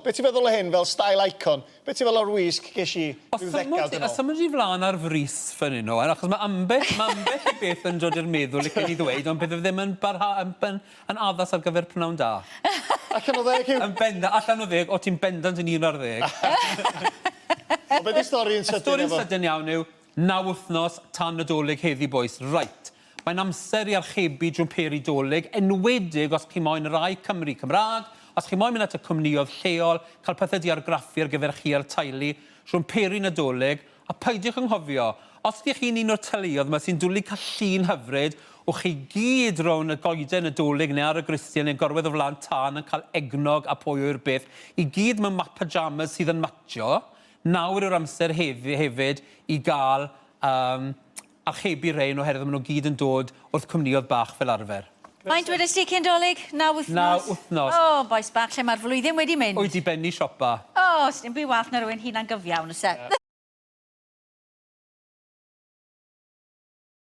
Be ti'n feddwl o hyn fel style icon? Be ti'n feddwl o'r wisg ges i Os rhyw symud ddegawd di, yn os ôl? symud di flan ar frys fan hyn Owen, achos mae ambell, mae ambell i beth yn dod i'r meddwl licen i ddweud, ond bydde fe ddim yn barha, yn, yn, yn addas ar gyfer prynawn da. Allan o ddeg, Huw? Yn bendant, allan o ddeg, o ti'n bendant yn un ar ddeg. Ond be di stori'n Y sydyn stori'n efo? sydyn iawn yw, naw wythnos tan Nadolig heddi bois, reit. Mae'n amser i archebu jwmperi 'Dolig, enwedig os chi moyn rai Cymry Cymraeg, os chi moyn mynd at y cwmnïoedd lleol, cael pethau 'di argraffu ar gyfer chi a'r teulu, siwmperi Nadolig, a peidiwch anghofio, os ydych chi'n un o'r teuluoedd 'ma sy'n dwli cael llun hyfryd o chi gyd rownd y goeden Nadolig neu ar y grisiau neu'n gorwedd o flaen tân yn cael eggnog a pwy ŵyr beth, i gyd mewn mat pyjamas sydd yn matio, nawr yw'r amser hefyd i gael yym archebu rhein oherwydd maen nhw gyd yn dod wrth cwmnïoedd bach fel arfer. Faint wedest ti cyn 'Dolig? Naw wythnos? Naw wythnos. O, bois bach, lle mae'r flwyddyn wedi mynd. Wyt ti bennu siopa. O, sdim byd wath na rhywun hunan gyfiawn, oes e?